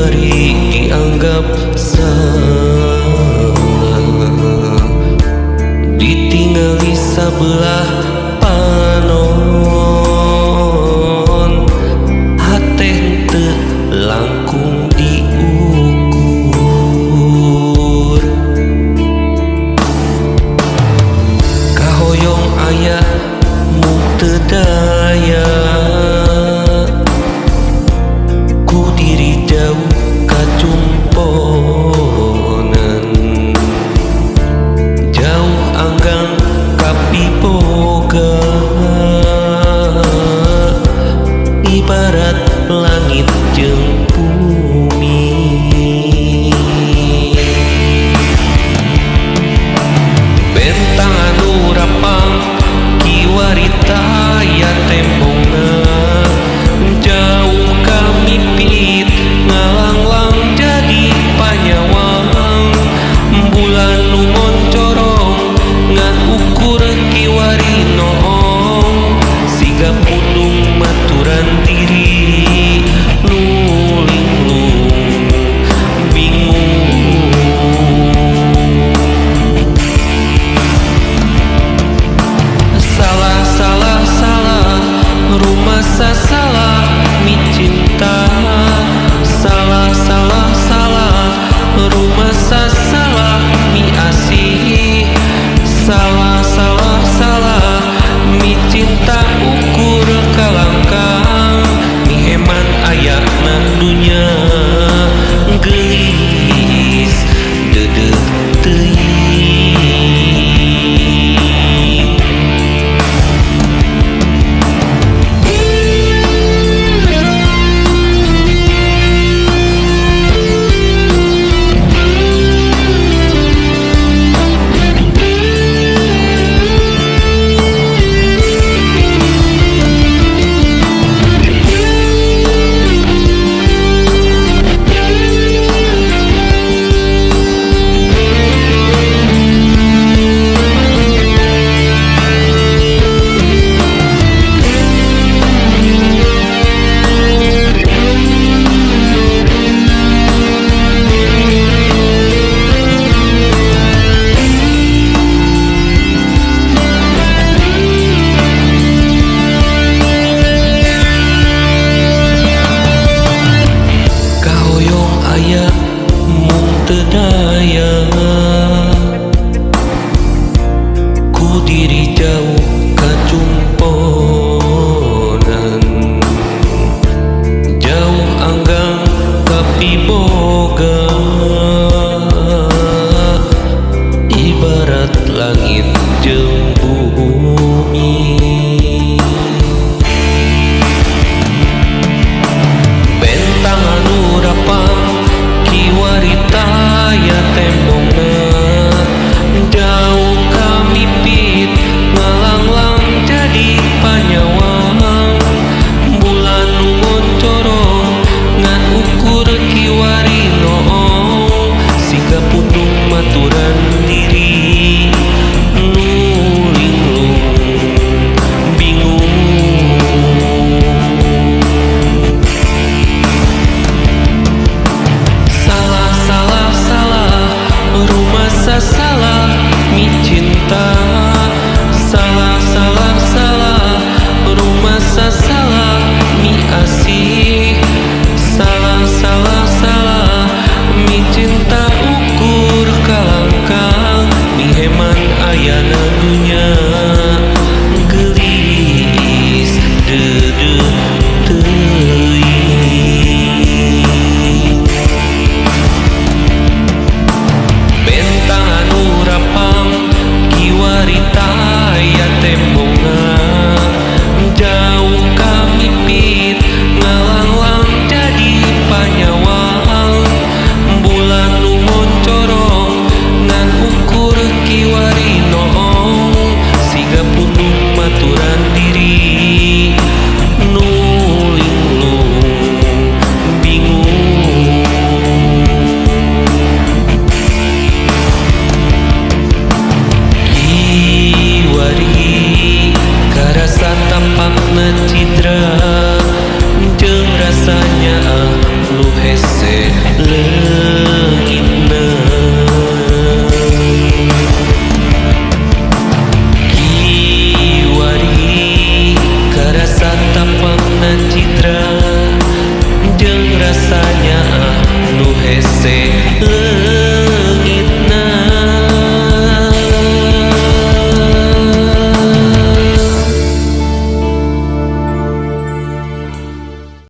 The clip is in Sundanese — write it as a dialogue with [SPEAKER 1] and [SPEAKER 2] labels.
[SPEAKER 1] Kiwari dianggap salah, ditinggali sabelah panon, hate henteu langkung diukur. Kahoyong aya mung teu daya, ku diri jauh kacumponan, jauh anggang kapiboga, ibarat langit jeung bumi. Bentang anu rapang kiwari taya tembongna, jauh kamipit ngalanglang jadi panyawang. Bulan nu moncorong ngan ukur kiwari noong, siga pundung maturan diri nu linglung bingung. Salah salah salah rumasa salah mi cinta, salah salah salah rumasa salah mi asih, salah salah salah mi cinta ukur kalangkang, mi eman ayana dunya geulis deudeuh teuing. Kahoyong aya mung teu daya, ku diri jauh kacumponan, jauh anggang kapiboga, ibarat langit jeung bumi. Bentang anu rapang kiwari taya tembongna, jauh kamipit ngalanglang jadi panyawang. Bulan nu moncorong ngan ukur kiwari noong, leungitna. Kiwari karasa tapangna citra jeung rasanya nu hese.